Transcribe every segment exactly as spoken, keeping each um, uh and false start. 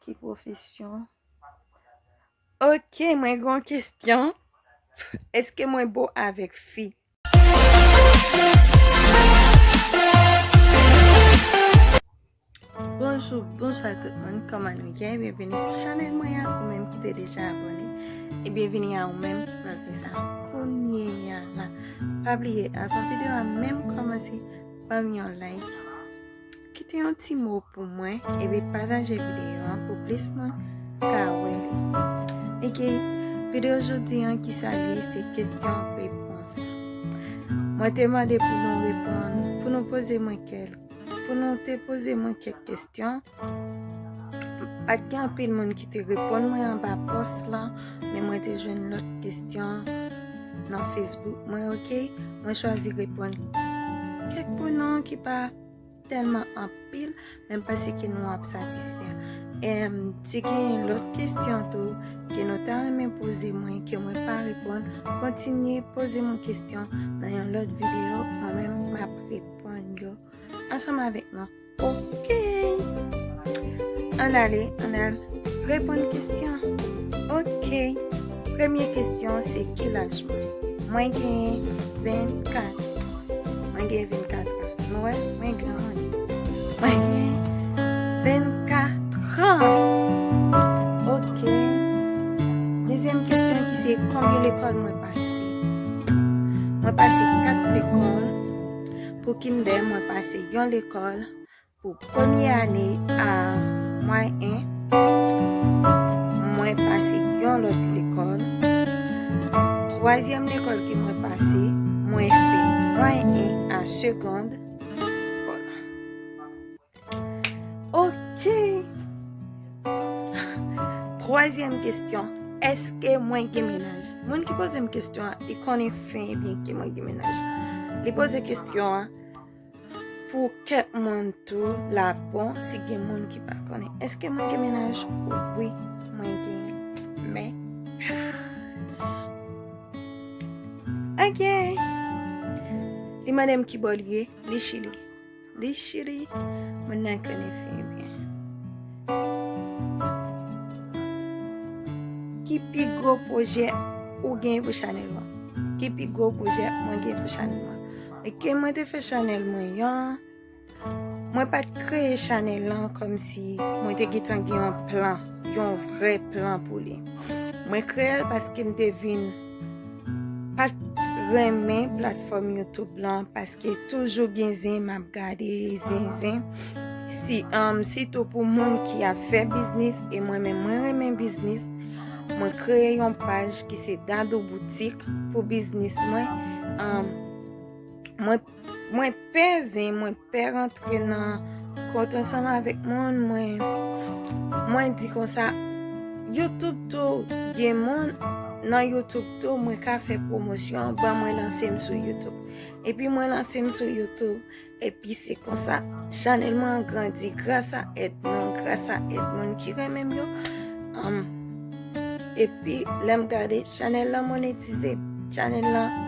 Ki pwofesyon? Ok, mwen gen yon kesyon. Èske mwen bon avèk fi? Bonjou, bonswa tout moun, kòman nou ye? Byenvini sou chanèl mwen an, ou menm ki te deja abòne. E byenvini a ou menm ki pral fè sa kounye a la. Pa bliye, avan videyo a menm kòmanse, ban m yon like. Kite yon ti mo pou mwen, epi pataje videyo an pou plis moun ka wè li. Ok, videyo jodi an ki sa li ye, se kesyon repons. Mwen te mande pou nou reponn, pou nou poze mwen kèk, pou nou te poze mwen kèk kesyon. Pa t gen anpil moun ki te reponn mwen anba pòs lan, men mwen te jwenn lòt kesyon nan Facebook mwen, ok? Mwen chwazi reponn kèk pou nou ki pa tèlman anpil, men m panse ke nou ap satisfè. Em, si gen lòt kesyon tou ke nou ta renmen poze mwen, ke mwen pa reponn, kontinye poze mwen kesyon nan yon lòt videyo, mwen menm m ap reponn yo ansanm avèk nou. Ok. Ann ale, ann al reponn kesyon. Ok. Premye kesyon se ki laj mwen? Mwen gen vennkat. Mwen gen vennkat an. Nou wè, mwen gran wi. Mwen gen vennkat an. Ok. Dezyèm kesyon ki se konbyen lekòl mwen pase? Mwen pase kat lekòl. Pou kindè, mwen pase yon lekòl. Pou premye ane a mwayen, mwen pase yon lòt lekòl. Twazyèm lekòl ke mwen pase, mwen fè mwayen a segond. Ok. Twazyèm kesyon, èske mwen gen mennaj? Moun ki poze m kesyon an, li konnen fen e byen ke mwen gen mennaj. Li poze kesyon an pou kèk moun tou la, bon, si gen moun ki pa konnen. Èske mwen gen mennaj? Wi, mwen gen mennaj. Ok. Li mande m ki bò li ye, li Chili. Li Chili, moun nan konnen fen e byen. Ki pi gwo pwojè ou gen pou chanèl ou an? Ki pi gwo pwojè mwen gen pou chanèl mwen? E ke mwen te fè chanèl mwen an, mwen pa t kreye chanèl lan kòmsi mwen te gentan gen yon plan, yon vrè plan pou li. Mwen kreye l paske m te vin pa t renmen platfòm YouTube lan, paske toujou gen zen m ap gade, zen, zen. Si, um, sitou pou moun ki ap fè biznis, e mwen menm, mwen renmen biznis, mwen kreye yon paj ki se Dadou Boutique pou biznis mwen. Um, mwen, mwen pè zen, mwen pè rantre nan kont ansanm avèk moun, mwen, mwen di konsa, YouTube tou, gen moun nan YouTube tou, mwen ka fè pwomosyon, ban mwen lanse m sou YouTube. Epi mwen lanse m sou YouTube, epi se konsa, chanèl mwen an grandi gras a èd nou, gras a èd moun ki renmen m yo. Um, epi, lè m gade, chanèl lan monetize, chanèl lan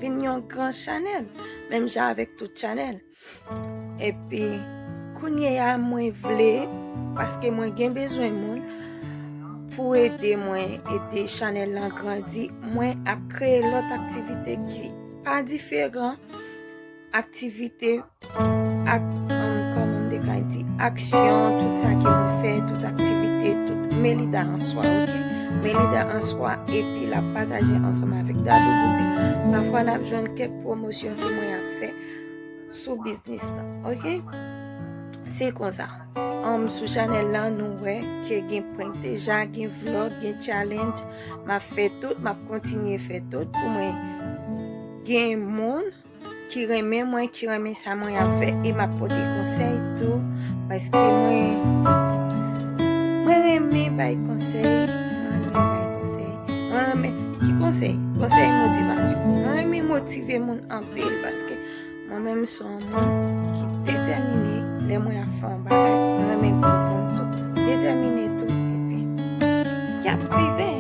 vin yon gran chanèl, menm jan avèk tout chanèl. Epi, kounye a, mwen vle, paske mwen gen bezwen moun pou ede mwen, ede chanèl lan grandi, mwen ap kreye lòt aktivite ki pa diferan, aktivite, ak, um, kòman m te ka di, aksyon, tout sa ke mwen fè, tout aktivite, tout Melida an swa, ok? Melida an swa, epi l ap pataje ansanm avèk Dadou Boutique. Pafwa, n ap jwenn kèk pwomosyon ke mwen ap fè sou biznis lan, ok? Se konsa. Um, sou chanèl lan, nou wè ke gen prank deja, gen vlog, gen challenge. M ap fè tout, m ap kontinye fè tout pou mwen gen moun ki renmen mwen, ki renmen sa mwen ap fè, e m ap pote konsèy tou, paske mwen, mwen renmen bay konsèy, mwen renmen bay konsèy, mwen renmen, ki konsèy? Konsèy motivasyon. Mwen renmen motive moun anpil, paske mwen menm se yon moun ki detèmine lè mwen ap fè yon bagay, mwen renmen pou moun tou detèmine tou, epi y ap rive.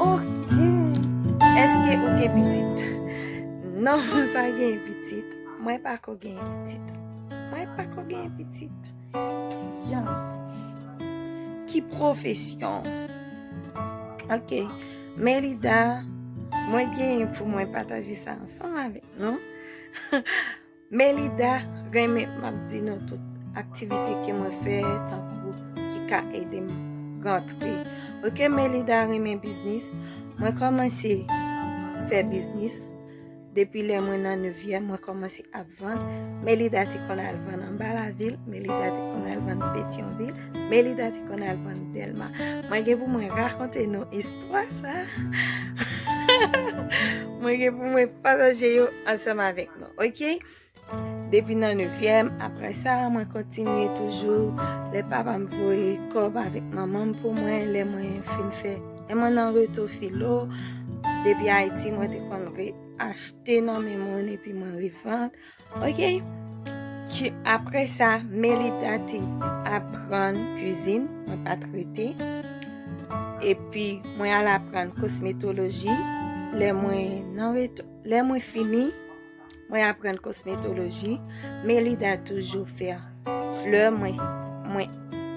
Ok. Èske ou gen pitit? Non, mwen pa gen pitit. Mwen pa ko gen pitit. Mwen pa ko gen pitit. Ya. ki pwofesyon? Ok. Melida, mwen genyen pou mwen pataje sa ansanm avèk nou. Melida renmen, m ap di nou tout aktivite ke mwen fè, tankou ki ka ede m rantre. Ok, Melida renmen biznis. Mwen kòmanse fè biznis depi lè mwen nan nevyèm, mwen kòmanse ap vann. Melida te konn al vann anba lavil, Melida te konn al vann Petyonvil, Melida te konn al vann Dèlma. Mwen gen pou mwen rakonte nou istwa sa. Mwen gen pou mwen pataje yo ansanm avèk nou, ok? Depi nan nevyèm, apre sa, mwen kontinye toujou. Lè papa m voye kòb avèk manman m pou mwen, lè mwen fin fè, lè mwen nan reto filo, depi Ayiti, mwen te konn re achte nan men moun epi mwen revann. Ok? Ki, apre sa, Melida te aprann kwizin, mwen pa t rete. Epi, mwen al aprann kosmetoloji. Lè mwen nan reto, lè mwen fini, mwen aprann kosmetoloji. Melida toujou fè flè, mwen, mwen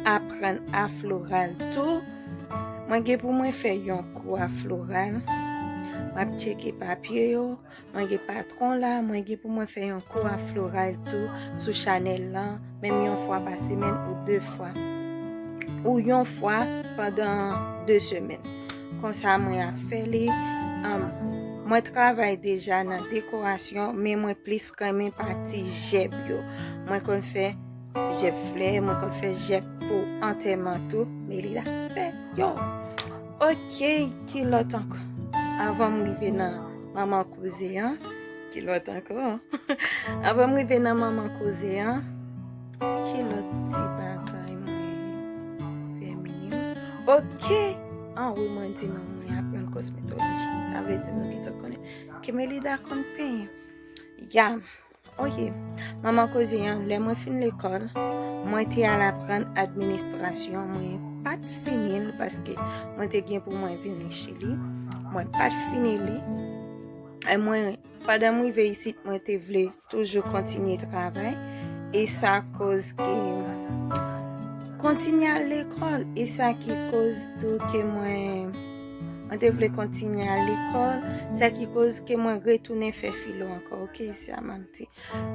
aprann a floral tou. Mwen gen pou mwen fè yon kou a floral. M ap tcheke papye yo. Mwen gen patwon la, mwen gen pou mwen fè yon kou a floral tou sou chanèl lan, menm yon fwa pa semèn ou de fwa. Ou yon fwa pandan de semèn. Konsa mwen ap fè li. Am, mwen travay deja nan dekorasyon, men mwen plis renmen pati jèb yo. Mwen konn fè jèb flè, mwen konn fè jèb pou antèman tou, Melida fè yo. Ok, ki lòt ankò? Avan m rive nan manman koze an, ki lòt ankò? Avan m rive nan manman koze an, ki lòt ti bagay mwen fè minim? Ok, an wi, mwen di nou mwen aprann kosmetoloji. Sa vle di nou gentan konnen ke Melida konn penyen. Ya, ok. Manman koze an, lè mwen fin lekòl, mwen te al aprann administrasyon. Mwen pa t fini l paske mwen te gen pou mwen vini Chili. Mwen pa t fini li. E mwen, pandan m rive isit, mwen te vle toujou kontinye travay. E sa koz ke kontinye al lekòl. E sa ki koz tou ke mwen, mwen te vle kontinye al lekòl. Sa ki koz ke mwen retounen fè filo ankò. Ok, sa m ap di.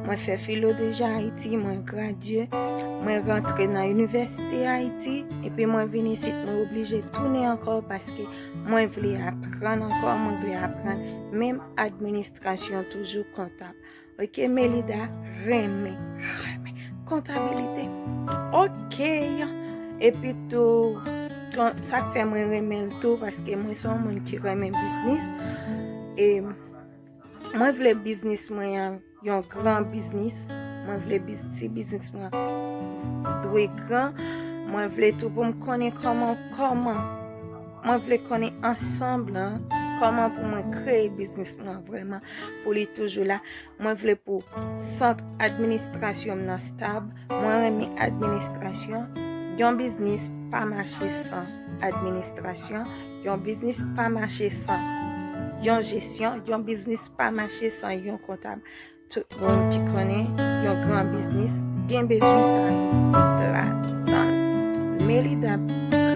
Mwen fè filo deja Ayiti, mwen gradye, mwen rantre nan inivèsite Ayiti, epi mwen vin isit, mwen oblije tounen ankò paske mwen vle aprann ankò, mwen vle aprann menm administrasyon, toujou kontab. Ok, Melida renmen, renmen kontabilite. Ok, epi tou, kon-, sa k fè mwen renmen l tou, paske mwen se yon moun ki renmen biznis. E mwen vle biznis mwen an yon gran biznis. Mwen vle biz-, si biznis mwen dwe gran, mwen vle tou pou m konnen kòman, kòman, mwen vle konnen ansanm lan, kòman pou mwen kreye biznis mwen vrèman, pou li toujou la. Mwen vle pou sant administrasyon m nan stab. Mwen renmen administrasyon. Yon biznis pa mache san administrasyon. Yon biznis pa mache san yon jesyon. Yon biznis pa mache san yon kontab. Tout moun ki konnen yon gran biznis gen bezwen sa yo ladan l. Melida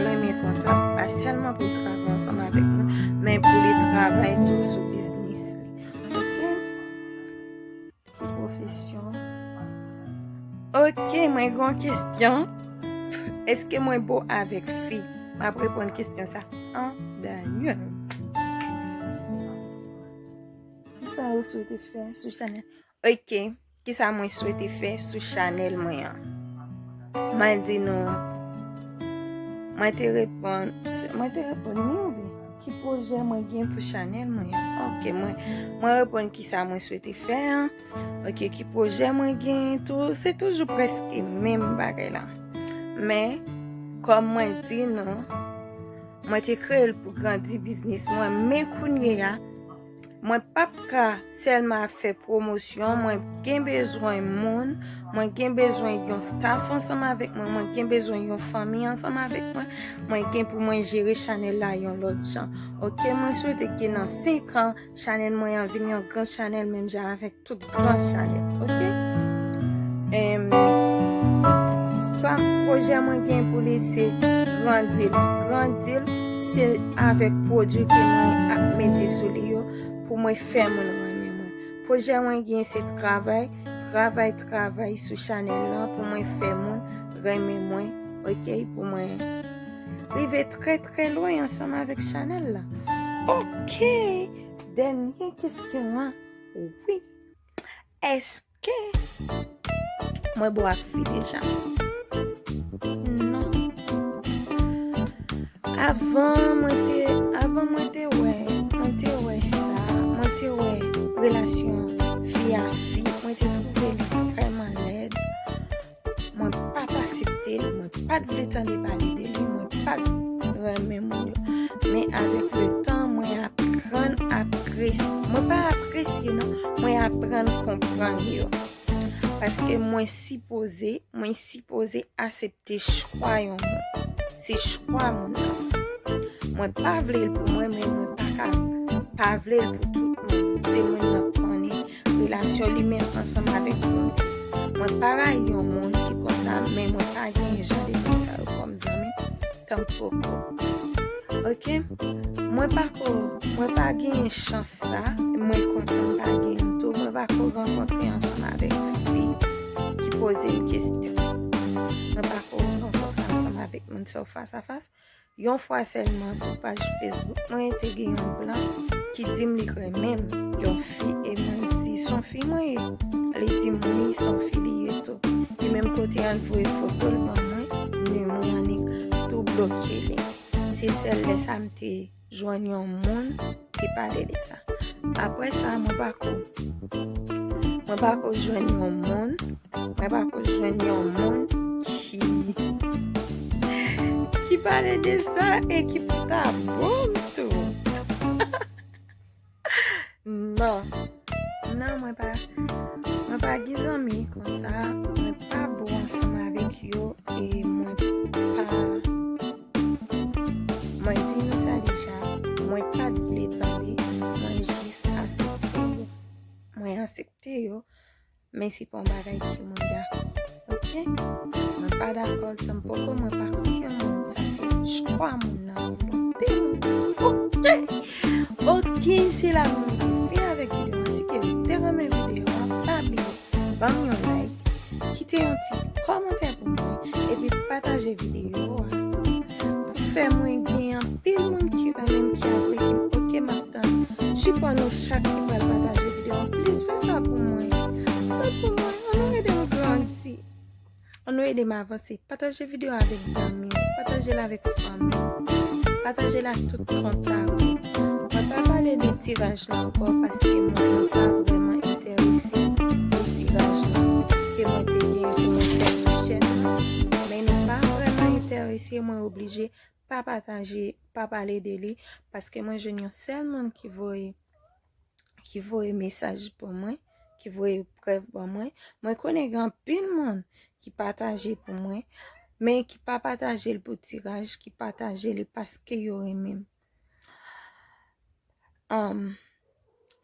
renmen kontab, pa sèlman pou l travay ansanm avèk nou, men pou li travay tou sou biznis li. Ok? Ki pwofesyon? Ok, mwen gen yon kesyon. Èske mwen bon avèk fi? M ap reponn kesyon sa an dènye. Kisa ou swete fè sou chanèl? Ok, kisa mwen swete fè sou chanèl mwen an? Mwen di nou, mwen te reponn, mwen te reponn ni oubyen ki pwojè mwen gen pou chanèl mwen an? Ok, mwen, mwen reponn kisa mwen swete fè an. Ok, ki pwojè mwen gen tou? Se toujou prèske menm bagay la. Men, kòm mwen di nou, mwen te kreye l pou grandi biznis mwen, men kounye a, mwen p ap ka sèlman ap fè pwomosyon, mwen gen bezwen moun, mwen gen bezwen yon staff ansanm avèk mwen, mwen gen bezwen yon fanmi ansanm avèk mwen, mwen gen pou mwen jere chanèl la yon lòt jan. Ok, mwen swete ke nan senk an, chanèl mwen an vin yon gran chanèl menm jan avèk tout gran chanèl, ok? Em, Sa pwojè mwen gen pou li se grandi l. Grandi l se avèk pwodui ke mwen ap mete sou li yo pou mwen fè moun renmen mwen. Pwojè mwen gen se travay, travay, travay sou chanèl lan pou mwen fè moun renmen mwen, ok? Pou mwen rive trè, trè lwen ansanm avèk chanèl la. Ok, dènye kesyon an, wi. Èske mwen bwè ak fi deja? Non. Avan mwen te, avan mwen te wè, mwen te wè sa, mwen te wè relasyon fi a fi, mwen te twouve li vrèman lèd. Mwen pa t aksepte l, mwen pa t vle tande pale de li, mwen pa t renmen moun yo. Men avèk le tan, mwen aprann apresye, mwen pa apresye non, mwen aprann konprann yo. Paske mwen sipoze, mwen sipoze aksepte chwa yon moun. Se chwa moun nan. Mwen pa vle l pou mwen, men mwen pa ka pa vle l pou tout moun. Se moun nan konnen relasyon li menm ansanm avèk Bondye. Mwen pa rayi yon moun ki konsa, men mwen pa gen jan de moun sa yo kòm zanmi. Tanpoko. Ok? Mwen pa ko, mwen pa gen chans sa, mwen kontan m pa gen l tou, mwen pa ko rankontre ansanm avèk fi ki poze m kesyon. Mwen pa ko rankontre ansanm avèk moun sa yo fas a fas. Yon fwa sèlman sou paj Facebook mwen te gen yon blan ki di m li renmen m, yon fi, e mwen di s on fi mwen ye. Li di m wi, s on fi li ye tou. Li menm kote an voye foto l ban mwen, men mwen annik tou bloke li. Se sèl lè sa m te jwenn yon moun ki pale de sa. Apre sa, mwen pa ko, mwen pa ko jwenn yon moun, mwen pa ko jwenn yon moun ki, ki pale de sa e ki pou ta bon tou. Non. Non, mwen pa, mwen pa gen zanmi konsa, mwen pa bon ansanm avèk yo e mwen pa, mwen di nou sa deja, mwen pa t vle tande, mwen jis aksepte yo. Mwen aksepte yo, men se pa yon bagay ke mwen dakò. Ok? Mwen pa dakò l tanpoko, mwen pa kont yon moun. Sa se chwa moun nan, volonte moun nan. Ok? Ok, se la nou mete fen avèk videyo an. Si ke ou te renmen videyo an, pa bliye ban m yon like, kite yon ti kòmantè pou mwen, epi pataje videyo a. Pou fè mwen gen anpil moun ki renmen m, ki apresye m. Ok, m ap tann sipò nou chak ki pral pataje videyo an. Plis fè sa pou mwen. Fè pou mwen. Ann nou ede m grandi. Ann nou ede m avanse. Pataje videyo avèk zanmi w. Pataje l avèk fanmi w. Pataje l ak tout kontak ou. Mwen pa pale de tiraj la ankò paske mwen, mwen pa vrèman enterese de tiraj la ke mwen te gen pou mwen fè sou chèn nan. Men nou pa vrèman enterese, mwen oblije pa pataje, pa pale de li, paske mwen jwenn yon sèl moun ki voye, ki voye mesaj ban mwen, ki voye prèv ban mwen. Mwen konnen gen anpil moun ki pataje pou mwen, men ki pa pataje l pou tiraj, ki pataje li paske yo renmen m. Anm,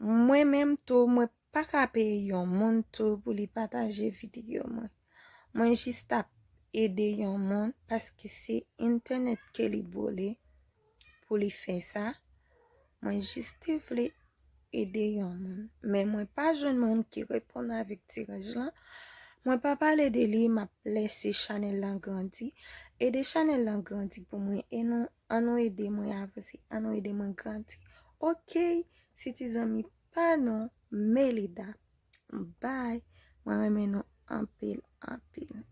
mwen menm tou, mwen pa ka peye yon moun tou pou li pataje videyo mwen. Mwen jis t ap ede yon moun paske se entènèt ke li bole pou li fè sa. Mwen jis te vle ede yon moun. Men mwen pa jwenn moun ki reponn avèk tiraj lan. Mwen pa pale de li, m ap lèse chanèl lan grandi. Ede chanèl lan grandi pou mwen e nou, ann nou ede mwen avanse, ann nou ede mwen grandi. Ok, se ti zanmi pa nou, Melida. Bye. Mwen renmen nou anpil, anpil.